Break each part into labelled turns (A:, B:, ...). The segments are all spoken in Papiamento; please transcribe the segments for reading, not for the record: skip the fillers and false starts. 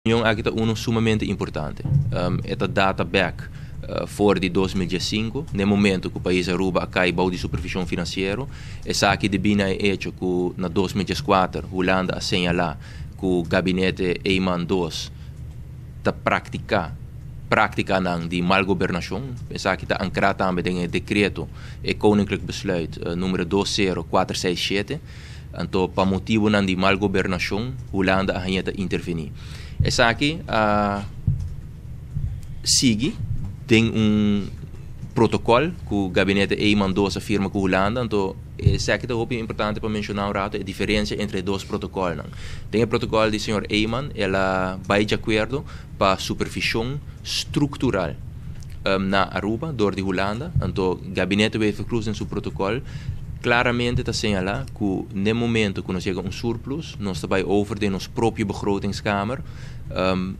A: Reunion aki ta uno sumamente importante. E ta data back for di 2015, na momento cu pais Aruba a cay bou di supervision financiero. Esaki debi na e hecho cu na 2014 Hulanda a señala cu gabinete Eman 2 ta practica practicanan di mal gobernacion. Esaki ta ancra tambe den e decreto, e Koninklijk Besluit numero 20467. Anto, pa motibonan di mal gobernacion, Hulanda a haña ta interveni. Esaki a sigui den un protocol cu gabinete Eman 2 a firma cu Hulanda. Anto, esaki ta hopi importante pa menciona un rato, e diferencia entre e dos protocolnan. Den e protocol di señor Eman, el a bay di acuerdo pa supervision structural na Aruba door di Hulanda. Anto, gabinete Wever-Croes den su protocol claramente ta señala cu na momento cu nos yega un surplus, nos ta bay over den nos propio begrotingskamer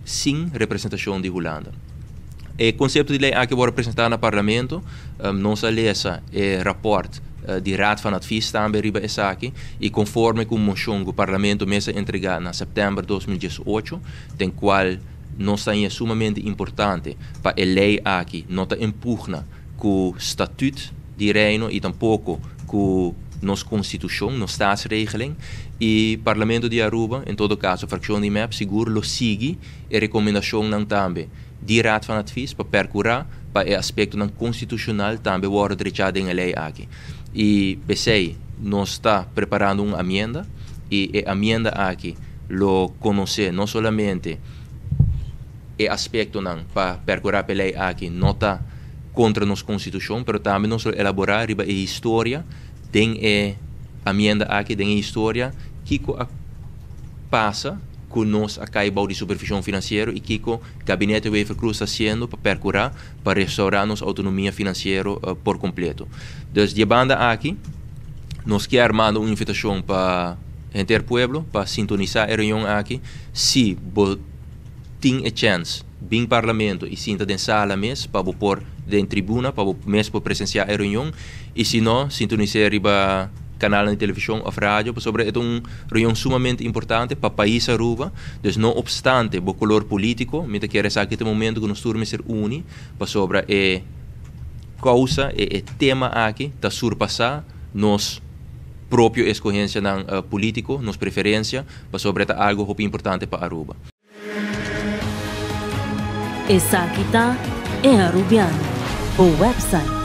A: sin representacion di Hulanda. E concepto di ley aki a wordo presenta na Parlamento. Nos a lesa e rapport di Raad van Advies tambe riba esaki y conforme cu mocion cu Parlamento mes a entrega na september 2018, den cual nos ta sumamente importante pa e ley aki no ta impugna cu statuut di Reino y tampoco cu nos constitucion, nos staatsregeling. Y Parlamento di Aruba, en todo caso, fraccion di MEP, sigur lo sigui e recomendacionnan tambe di Raad van Advies pa percura pa e aspectonan constitucional tambe wordo drecha den e ley aki. Y p'esey nos ta preparando un amienda y e amienda aki lo conoce no solamente e aspectonan pa percura pa e ley aki no ta contra nos constitucion, pero tambe nos lo elabora riba e historia den e amienda aki, den e historia, kico a pasa cu nos a cay bou di supervision financiero y kico gabinete Wever-Croes ta haciendo pa percura pa restaura nos autonomia financiero por completo. Dus di banda aki, nos kier manda un invitacion pa henter pueblo pa sintonisa e reunion aki. Si bo tin e chance, bin Parlamento y sinta den sala mes pa bo por den tribuna, pa bo mes por presencia e reunion, y si no, sintonisa riba canal di television of radio, pasobra e ta un reunion sumamente importante pa pais Aruba. Dus no obstante bo color politico, mi ta kere sa cu e momento cu nos tur mester uni, pasobra e causa e tema aki ta surpasa nos propio escogencianan politico, nos preferencia, pasobra ta algo hopi importante pa Aruba.
B: Esaki ta E Arubiano, e website.